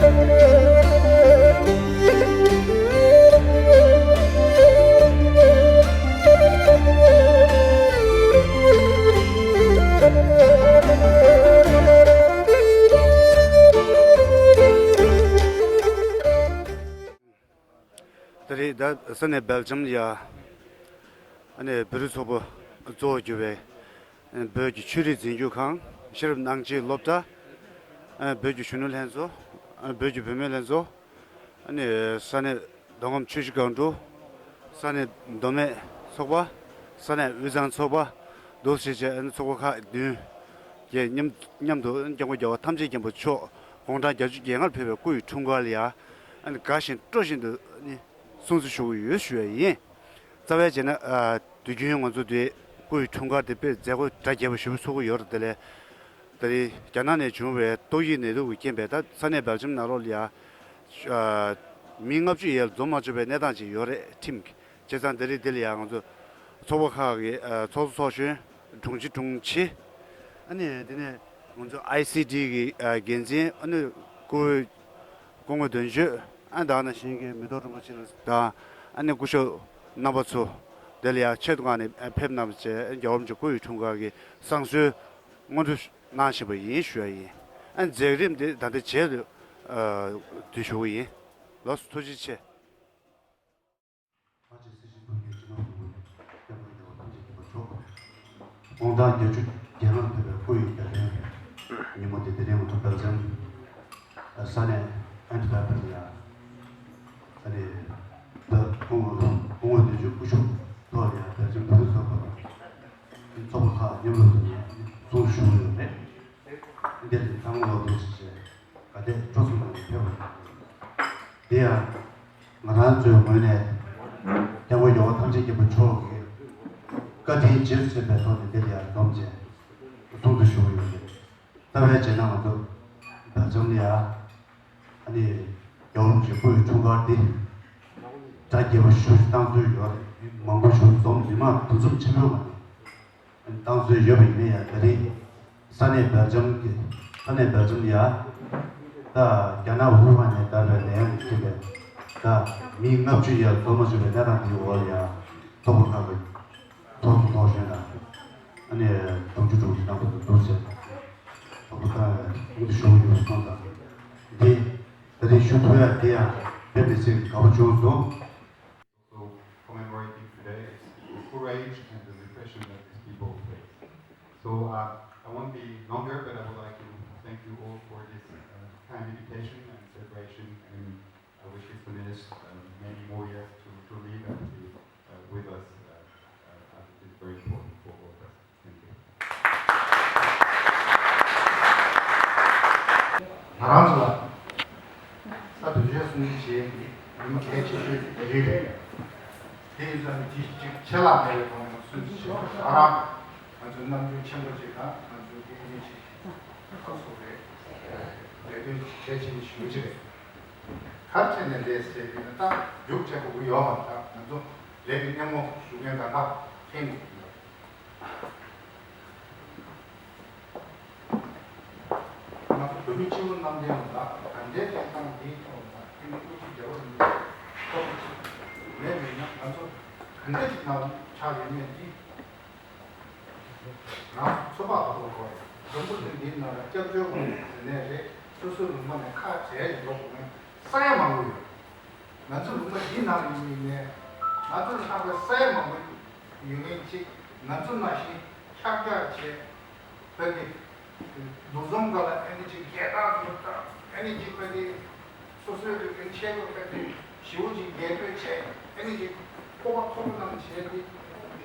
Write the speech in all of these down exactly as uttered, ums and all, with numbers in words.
ད་རེས་ད་ས་གནས་སྦེལ་ཇམ་ལ་ཡ་ཨ་ནི་བོད་རིགས་ཚོགས་པ་གཙོ་བོ་གྱུར་བའི་བོད་ཀྱི་ཆོས་རིག་འཛིན་སྐྱོང་ཁང་། ཤེས་རབ་སྣང་བྱེད་སློབ་གྲྭ། བོད་ཀྱི་གཞོན་ནུ་ལྷན་ཚོགས། བོད་ཀྱི་བུད་མེད་ལྷན་ཚོགས། ཨ་ནི་ས་གནས་མདོ་ཁམས་ཆུ་བཞི་སྒང་དྲུག་ས་གནས་མདོ་སྨད་ཚོགས་པ། ས་གནས་དབུས་གཙང་ཚོགས་པ། འདུག་སེ་བྱས་ཨ་ནི་ཚོགས་པ་ཁག་བདུན་གྱིས་མཉམ་མཉམ་དུ་སྐྱབས་མགོན་རྒྱལ་བ་ཐམས་ཅད་མཁྱེན་པ་མཆོག་དགུང་གྲངས་བརྒྱད་ཅུ་གྱ་ལྔར་ཕེབས་པའི་སྐུ་ཡི་འཁྲུངས་སྐར་ལ་ཡ་ཨ་ནི་དགའ་བཞིན་སྤྲོ་བཞིན་དུ་ནི་སྲུང་བརྩི་ཞུ་གི་ཡོད་ཞུ་ཡ་ཡིན། རྩ་བའི་བྱས་ན་ཨ་དུས་རྒྱུན་ང་ཚོ་འདི་སྐུ་ཡི་འཁྲུངས་སྐར་འདི་དཔེ་མཛད་སྒོ་གྲ་རྒྱས་པ་ཞེ་པོ་ཚོགས་ཀྱི་ཡོད་རེད། དེ་ལས་ད་རེས་རྒྱ་ནག་ནས་བྱུང་བའི་ཏོག་དབྱིབས་ནད་དུག་གི་རྐྱེན་པས་ད་ས་གནས་སྦེལ་ཇམ་ནང་ལོགས་ལ་ཡ་ཨ་མི་ལྔ་བཅུ་ཡར་འཛོམས་མ་བཅུག་པའི་གནས་སྟངས་ཅིག་ཡོད་རེད། ཁྲིམས་ཀྱི་བྱས་ཙང་དེ་རིང་འདི་ལ་ཡང་ང་ཚོ་ཚོགས་པ་ཁག་གི་ཨ་ཚོགས་གཙོ་ཚོགས་གཞོན། དྲུང་ཆེ་དྲུང་ཆེ། ཨ་ནི་དེ་ནས་ང་ཚོ་ཨའི་སི་ཌི་གི་ཨ་འགན་འཛིན། ཨ་ནི་སྐུ་སྐུ་ངོ་དོན་གཅོད། ཨ་ནི་ད་ནང་བཞིན་གྱི་མི་ཐོག་རིན་པོ་ཆེ་ལགས་དང་། ཨ་ནི་སྐུ་ཞབས་རྣམ་པ་ཚོ་དེ་ལ་ཡང་ཆེད་དུ་གནང་ནས་ཕེབས་གནང་བ་བཅས་རྒྱལ་བ་རིན་པོ་ཆེ་སྐུ་ཡི་འཁྲུངས་སྐར་གྱི་བསང་གསོལ་སྔོན་འགྲོ་གནང་བཞིན་པ་ཡིན་ཞུ་ཡ་ཡིན། ཨ་ནི་མཛད་རིམ་འདི་ད་ལྟ་རྗེས་སུ་ཨ་དུས་ཞུ་གི་ཡིན། ལགས་སོ། ཐུགས་རྗེ་ཆེ། ཨ་ཅེ་སྲིད་ཞིའི་བུ་ངས་སྤྱི་ནོར་གོང་མ་སྐྱབས་མགོན་རྒྱལ་བ་ཐམས་ཅད་མཁྱེན་པ་མཆོག་དགུང་གྲངས་བརྒྱད་ཅུ་གྱ་ལྔར་ཕེབས་པའི་སྐུ་ཡི་གྱ་སྟོན་ཉིན་མོ་འདི། དེ་རིང་ང་ཚོ་སྦེལ་ཇམ་ས་གནས་ཨན་ཊི་ཝེར་པན་ལ་ཡ་ཨ་ནི་བོད་སྐུ་ངོ་སྐུ་ངོ་དོན་གཅོད་སྐུ་ཞབས་ཐོག་ལ་ཡ་སྦེལ་ཇམ་བོད་རིགས་ཚོགས་པ་དང་ཚོགས་པ་ཁག་མཉམ་རུབ་ཏུ་ནས་གསུང་ཞུ་གི་ཡོད་རེད། འདིར་ཚང་མ་ལོག་འདུག་ཅེས་ག་དེ་སྤྲོ་ཚོགས་ངང་ནས་ཕེབས་པ་རེད། དེ་ཡང་ང་རང་ཚོའི་ངོས་ནས་སྐྱབས་མགོན་རྒྱལ་བ་ཐམས་ཅད་མཁྱེན་པ་མཆོག་གི་བཀའ་དྲིན་རྗེས་སུ་དྲན་པའི་ཐོག་ནས་འདིར་ཡར་འཛོམས་བྱས་གསུང་དུ་ཞུ་གི་ཡོད་རེད། རྩ་བའི་རྗེས་ན་ང་ཚོ་སྦེལ་ཇམ་ལ་ཡ་ཨ་ནི་རྒྱལ་བ་རིན་པོ་ཆེ་སྐུ་ཡི་འཁྲུངས་སྐར་འདི་གྲ་རྒྱས་པ་ཞེ་པོ་ཞིག་བཏང་སྲོལ་ཡོད་རེད། མི་མང་པོ་ཞིག་འཛོམས། མི་མང་འདུ་འཛོམས་ཆེན་པོའི་ངང་ནས་བཏང་སྲོལ་ཡོད་པ་ཡིན་ན་ཡང་། ད་རེས་ས་གནས་སྦེལ་ཇམ་གྱི་ས་གནས་སྦེལ་ཇམ་ལ་ཡ་ད་རྒྱ་ནག་ཝུ་ཧན་ནས་དར་བའི་ནད་ཡམས་ཀྱི་རྐྱེན་པས་ད་མི་ལྔ་བཅུ་ཡར་འཛོམས་མ་བཅུག་པའི་གནས་སྟངས་དེའི་འོག་ལ་ཡ་ཚོགས་པ་ཁག་གི་ཚོགས་གཙོ་ཚོགས་གཞོན་དང་། ཨ་ནི་དྲུང་ཆེ་དྲུང་ཆེ་རྣམ་པ་དང་འདུག་ཟེར་ཚོགས་པ་ཁག་གི་ཞུ་གི་ཡོད་སོང་ཙང་འདི་ད་རེས་ཞུ་ཐུབ་ཡ་དེ་ཡང་དཔེ་མི་སྲིད་དགའ་པོ་བྱུང་སོང་། So, commemorating today is the courage and the repression that these people face. So, uh, I won't be longer, but I would like to thank you all for this, uh, kind invitation and celebration, and I wish this communist, uh, many more years to, to live and to, uh, with us, uh, uh, as it is very important for all of us. Thank you. ང་རང་ཚོ་ལ་ས་དུས་ཆེན་སྲུང་བརྩི་བྱེད་ཀྱི་ཉིན་མོ་གལ་ཆེ་ཤོས་དེ་རེད། དེ་ཡིན་ཙང་དེ་གཅིག་ཆད་ལྷག་མེད་པའི་ཐོག་ནས་སྲུང་བརྩི་བྱེད་པ་ང་རང་ང་ཚོའི་རྣམ་འགྱུར་ཆེན་པོ་ཅིག་དང་ང་ཚོའི་དགེ་རྒན་ཅིག་ཁ་གསོ་རེད། ལས་དོན་གལ་ཆེན་ཞེ་པོ་ཅིག་རེད། ག་རེ་བྱས་ནས་རེད་ཟེར་དུས་ན། ད་རྒྱུགས་ཆེན་པོ་ཡོད་མ་རེད། ད་ང་ཚོ་ལས་ཀྱི་སྙན་མོ་ཞུ་མཁན་གང་ག་ཕན་གྱི་ཡོད། ང་ཚོ་བོད་མི་སྤྱི་བོ་གནམ་བསྟན་ལ་ད་ལྟའི་གནས་སྟངས་འདིའི་ཐོག་ལ་ད་ཁྱེད་ཀྱི་སྐུ་ཚེ་རྒྱལ་བ་རིན་པོ་ཆེ་ཐོབ་པ་ཅིག་མེད་མིན་ན། ང་ཚོ་ག་འདྲ་ཞིག་ནང་ཆགས་ཡོད་མེད་འདི་ང་ཚོ་ཚོད་དཔག་ཏུ་དགོས་རེད། འཛམ་བུ་གླིང་འདིའི་ནང་ལ་སྐྱབས་བཅོལ་བ་ཟེར་ནས་རེད། སོ་སོའི་ལུང་པ་ནས་ཁ་བྲལ་ཡོང་འགྲོ་དགོས་མཁན་ས་ཡ་མང་པོ་ཡོད། ང་ཚོ་ལུང་པ་འདི་ནང་ཡིན་ནས་ང་ཚོ་ལྷག་པའི་ས་ཡ་མང་པོ་ཡོད་མཁན་ཅིག་ང་ཚོ་ནང་བཞིན་ཁྱབ་རྒྱག་བྱས། བོད་ཀྱི་འདུ་འཛོམས་སྒང་ལ་ཨ་ནི་ཅིག་རྒྱལ་དར་འདུག་དང་། ཨ་ནི་ཅིག་བོད་ཀྱི་སོ་སོའི་རིག་གནས་ཆེད་དུ་བོད་ཀྱི་ཞེ་པོ་ཅིག་རྒྱས་སྤྲོས་བྱས། ཨ་ནི་ཅིག་སྤོབས་པ་མཐོ་པོ་གནང་བྱས་ཏེ། ང་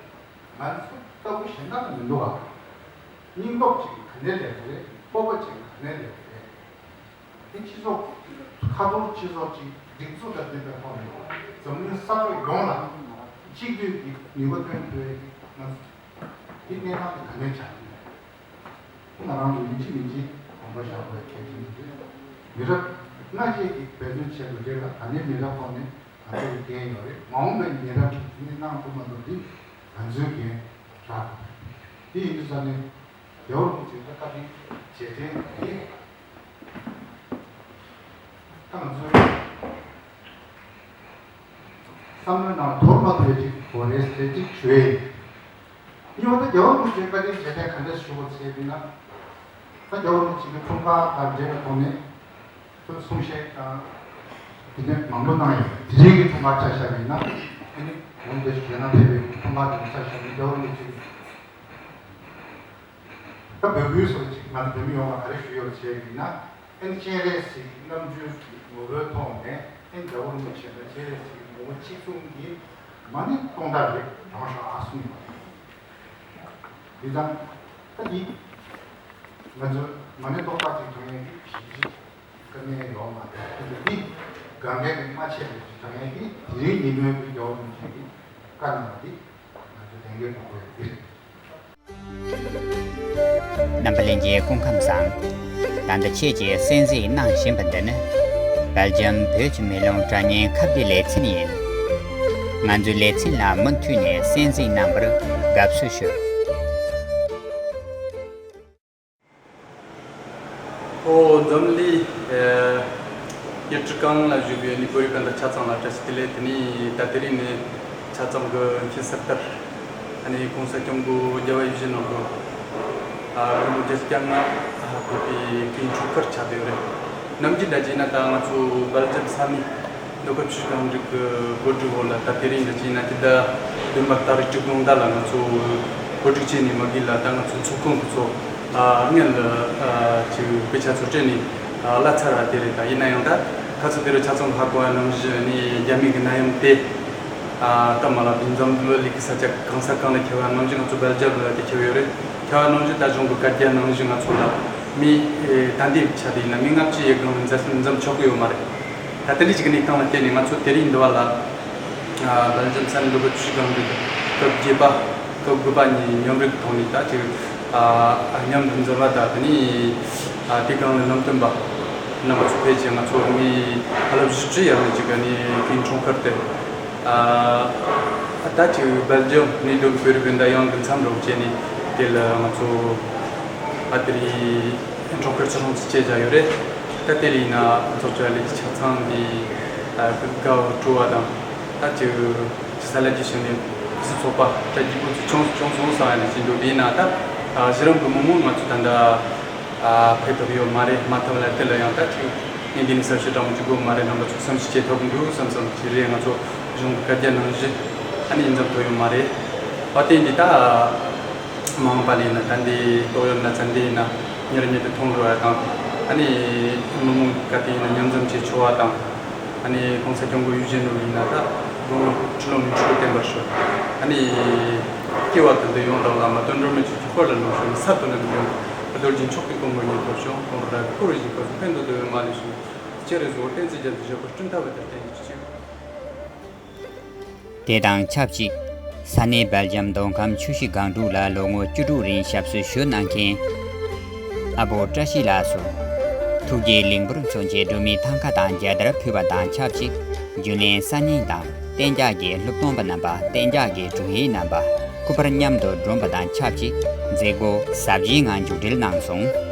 ཚོ་ལྟ་བུ་གཞན་དག་ལ་མི་འདུག་ག་སྙིང་སྟོབས་ཅིག་ག་ནས་སླེབས་པ་རེད། སྤོབས་པ་ཅིག་ག་ནས་སླེབས་པ་རེད། དེ་སྤྱི་ཚོགས་ཁ་ཐོར་སྤྱི་ཚོགས་ཅིག་སྒྲིག་འཛུགས་དང་ལྡན་པའི་ཐོག་ནས་འཛམ་གླིང་ས་ཕྱོགས་ཡོངས་ལ་གཅིག་སྡུད་ཀྱི་ནུས་པ་ཐོན་ཐུབ་ཡ་གི་ང་ཚོ་དེ་གནས་སྟངས་དེ་ག་ནས་ཆགས་ཀྱི་རེད། ང་རང་ཚོ་ཡིན་གཅིག་མིན་གཅིག་དགོངས་པ་བཞག་དགོས་གལ་ཆེན་པོ་རེད། མི་རབས་སྔ་ཕྱི་གི་འབད་བརྩོན་བྱས་པ་རེད་ལ། ད་ལྟའི་མི་རབས་ཁོངས་ནས་ང་ཚོ་ལ་འགན་ཡོད་རེད། མ་འོངས་པའི་མི་རབས་ཀྱིས་དེ་ནས་གནང་ཐུབ་མ་ཐུབ་འདི་ང་ཚོའི་འགན་རེད། དེ་ཡིན་དུས་ཙང་ནས་རྒྱལ་བ་རིན་པོ་ཆེ་ལ་བཀའ་དྲིན་རྗེས་དྲན་ཡིན། ང་ཚོའི་བསམ་བློའི་ནང་དོར་མ་ཐུབ་པའི་ཅིག་གོ་རེ་སེ་ཅིག་ཞུ་ཡས་ཡིན། གཉིས་པ་དེ་རྒྱལ་བ་རིན་པོ་ཆེའི་བཀའ་དྲིན་རྗེས་དྲན་ག་འདྲ་ཞུ་དགོས་ཟེར་བ་ཡིན་ན། ད་རྒྱལ་བ་རིན་པོ་ཆེ་གི་འཁྲུངས་སྐར་དང་འབྲེལ་བའི་ཐོག་ནས་ཁོས་གསུང་བཤད་དང་དེ་འདྲ་མང་པོ་གནང་ཡོད། དེ་རིང་གི་འཁྲུངས་སྐར་ཆ་བཞག་པ་ཡིན་ན་ཨ་ནི་འོན་ཏེ་རྒྱལ་ནང་ཕེབས་པའི་འཁྲུངས་སྐར་དེ་ཆ་བཞག་ན་རྒྱལ་བ་རིན་པོ་ཆེ་གི་ད་འབོད་སྐུལ་སོགས་ཅིག་ང་ཚོ་བོད་མི་ཡོངས་ལ་ག་རེ་ཞུ་ཡོད་ཟེར་བ་ཡིན་ན། ཨ་ནི་སྤྱན་རས་གཟིགས་རྣམ་འཕྲུལ་གྱི་ངོ་བོའི་ཐོག་ནས་ཨ་ནི་རྒྱལ་བ་རིན་པོ་ཆེ་དང་སྤྱན་རས་གཟིགས་ངོ་བོ་གཅིག་མཚུངས་ཀྱི་མ་ཎི་སྟོང་ཕྲག་རེ་བགྲངས་ཤོག་ཨ་གསུངས་ཡོད་པ་རེད། འདི་ཙང་ད་འདི་ང་ཚོ་མ་ཎི་ཏོག་ཙམ་ཅིག་བགྲང་ཡས་ཀྱི་གཞི་གཅིག་དཀའ་ངལ་ཡོད་མ་རེད། འདི་འདི་གང་གལ་གྱི་མ་ཆད་པའི་ཅིག་བགྲང་ཡས་ཀྱི་དེ་རིང་ཉིན་མོའི་གི་རྒྱལ་བ་རིན་པོ་ཆེ་གི་བཀའ་གནང་བ་འདི་ང་ཚོ་ལྷན་རྒྱས་ཀྱི་དགོས་ཡ་འདི་རེད། རྣམ་པ་ལྷན་རྒྱས་སྐུ་ཁམས་བཟང་། ད་ལྟ་ཁྱེད་ཀྱིས་གསན་གཟིགས་གནང་བཞིན་པ་འདི་ནི་སྦེལ་ཇམ་བོད་ཀྱི་མེ་ལོང་སྒྲ་སྙན་ཁ་བརྡའི་ལེ་ཚན་ཡིན། ང་ཚོའི་ལེ་ཚན་ལ་མུ་མཐུད་ནས་གསན་གཟིགས་གནང་བར་དགའ་བསུ་ཞུ། ཨོ་འཛམ་གླིང་ཨེ་ཉི་ཁྲི་གང་ལ་བཞུགས་པའི་ནི་བོད་རིགས་སྤུན་ཟླ་ཆ་ཚང་ལ་བཀྲ་ཤིས་བདེ་ལེགས། དེ་ནི་ད་དེ་རིང་ནི་ཆ་ཚང་གི་མཁྱེན་གསལ་ལྟར་ཨ་ནི་༸གོང་ས་༸སྐྱབས་མགོན་རྒྱལ་བ་ཡིད་བཞིན་ནོར་བུ་ཨ་དགུང་ལོ་བརྒྱད་ཅུ་གྱ་ལྔ་ཕེབས་པའི་དུས་འཁྲུངས་སྐར་ཆགས་བསྡད་ཡོད་རེད། ནམ་རྒྱུན་འདྲ་བྱས་ན་ད་ང་ཚོ་སྦེལ་ཇམ་ས་གནས་མདོ་ཁམས་ཆུ་བཞི་སྒང་དྲུག་གི་བོད་ཕྲུག་འོག་ལ་ད་དེ་རིང་འདྲ་བྱས་ན་སྤྱི་ཟླ་བདུན་པ་ཏ་རིག་དྲུག་དགོང་དག་ལ་ང་ཚོ་བོད་ཕྲུག་ཆེ་ནས་མ་གི་ལ་ད་ང་ཚོ་ཚོགས་ཁང་གི་ཚོགས་ཨ་སྔོན་ལ་ཨ་ཅིག་དཔེ་ཆ་ཚོ་སྤྲད་ནས་ཨ་གླ་ཚར་བ་དེ་རེད། ད་ཡིན་ན་ཡང་ད་ཁ་ཚོ་དེ་རུ་ཆ་ཚང་ཧ་གོ་བ་ནང་བཞིན་ནི་རྒྱ་མི་གི་ནད་ཡམས་དེ་ཨ་ད་མ་ལ་དུས་འཛམ་བུ་གླིང་གི་ས་ཆ་གང་ས་གང་ལ་ཁྱབ་པ་ནང་བཞིན་ང་ཚོ་སྦེལ་ཇམ་ལ་དེ་ཁྱབ་ཡོད་རེད། ཁྱབ་པ་ནང་བཞིན་ད་གཞུང་གི་བཀའ་རྒྱ་ནང་བཞིན་ང་ཚོ་ལ་མི་ཨེ་ད་ལྟའི་ཆ་དེ་ཡིན་ན་མི་ལྔ་བཅུ་ཡི་སྒང་ལ་འཛམ་འཛམ་ཆོག་གི་ཡོད་མ་རེད། ད་ལྟ་འདི་ཅིག་གི་གནས་སྟངས་ལ་བལྟས་ནས་ང་ཚོ་དེ་རིང་འདི་བ་ལ་ཨ་སྦེལ་ཇམ་ས་གནས་མདོ་ཁམས་ཆུ་བཞི་སྒང་དྲུག་སྐབས་བརྒྱད་པ་སྐབས་དགུ་པ་གཉིས་མཉམ་རུབ་ཐོག་ནས་ད་ཅིག་ཨ་མཉམ་དུ་འཛོམས་པ་དང་དེ་ནས་ཨ་དེ་སྒང་ལ་ལམ་སྟོན་པ་རྣམ་པ་ཚོ་ཕེབས་བྱས་ང་ཚོ་མི་ཨ་ལབ་བཞི་བཅུ་ཡར་ལ་ཅིག་ག་ནས་དེའི་འཁྲུངས་སྐར་དེ་ཨ་ད་ཅིག་སྦེལ་ཇམ་གནས་སྡོད་བོད་རིགས་སྤུན་ཟླ་ཡོངས་ཀྱི་འཚམས་འདྲི་བྱས་ནས་དེ་ལ་ང་ཚོ་ཨ་དེ་རིང་འཁྲུངས་སྐར་ཆ་ཚང་ཅིག་བྱས་བཞག་ཡོད་རེད། ད་དེ་རིང་ན་ཚོགས་གཙོ་ལས་ཀྱི་ཆ་ཚང་གི་ཨ་དགའ་བ་སྤྲོ་བ་དང་ད་ཅིག་ཅི་ས་ལ་ཅི་བྱུང་ནས་སུ་ཚོགས་པ་ད་རྒྱུ་སྤུན་ཚོ་ཆུང་ཆུང་སོང་ས་ཡ་ནས་ཅི་འདུག་དེ་ན་ད་གཞི་རིམ་གྱི་མི་མང་ང་ཚོ་ད་ལྟ་ཨ་ཕེབས་ཐུབ་ཡོད་མ་རེད། མ་ཐུབ་ལ་དེ་ལ་ཡང་ད་ཅིག་ངས་འདི་ནས་གསལ་བཤད་འདྲ་མོ་ཅིག་དགོས་མ་རེད། རྣམ་པ་ཚོ་བསམ་ཤེས་བྱེད་ཐུབ་འདུག་བསམ་བསམ་ཅིག་རེད། ང་ཚོ་གཞུང་གི་བཀའ་རྒྱ་ནང་བཞིན་ཨ་ནི་འཛོམས་ཐུབ་ཡོད་མ་རེད། བ་དེ་འདི་ད་མ་འོངས་པ་ལ་ཡིན་ན་ད་འདི་ཏོག་ཡོད་ན་ཚ་འདི་ཡིན་ན་མྱུར་མྱུར་དུ་མཐོང་རུ་བ་དང་ཨ་ནི་མི་མང་གི་ག་དེ་ཡིན་ན་མཉམ་འཛོམས་བྱེད་ཆོག་བ་དང་། ཨ་ནི་༸གོང་ས་༸སྐྱབས་མགོན་ཡིད་བཞིན་ནོར་བུ་ཡིན་ན་ད་དགུང་ལོ་ཁྲི་ལོ་ཉི་ཤུ་བརྟན་པར་ཤོག་ཨ་ནི་སྐྱེ་བ་ཀུན་ཏུ་ཡོངས་དག་བླ་མ་དོན་གྲུབ་མི་ཆོས་ཀྱི་དཔལ་ལ་ལོངས་སྤྱོད་ནས་ས་དོན་དུ་འབྱོར། རྡོ་རྗེ་མཆོག་གི་སྐུ་མགོན་ཉིད་ཐོབ་ཤོག་ཀོང་ར་སྐུ་རུ་བཞུགས་པ་སུ་ཕན་འདོད་དུ་མ་ལུས་ཤིང་། སྤྱན་རས་གཟིགས་བསྟན་འཛིན་རྒྱ་མཚོ་ཞབས་པད་སྤྲིན་ཐག་པ་དང་བརྟན་གྱུར་ཅིག་དེ་དང་ཆབས་ཅིག་ས་གནས་སྦེལ་ཇམ་མདོ་ཁམས་ཆུ་བཞི་སྒང་དྲུག་ལ་ལོ་ངོ་བཅུ་དྲུག་རིང་ཞབས་སོར་ཞུགས་གནང་མཁན་ཨ་བོ་བཀྲ་ཤིས་ལགས་སུ། ཐུགས་རྗེའི་ལིང་པུར་མཚོན་ཆའི་སྒྲོན་མེའི་ཐང་ཀ་དང་མཇལ་དར་ཕུལ་བ་དང་ཆབས་ཅིག་རྒྱུན་ལས་སང་ཉིན་དང་གཏན་འཇགས་ཀྱི་སློབ་སྟོན་པ་རྣམ་པ་གཏན་འཇགས་ཀྱི་དྲུང་ཡིག་རྣམ་པ་སྐུ་པར་མཉམ་དུ་བསྒྲོན་པ་དང་ཆབས་ཅིག་མཛད་སྒོ་གཟབ་རྒྱས་ངང་མཇུག་སྒྲིལ་གནང་སོང་།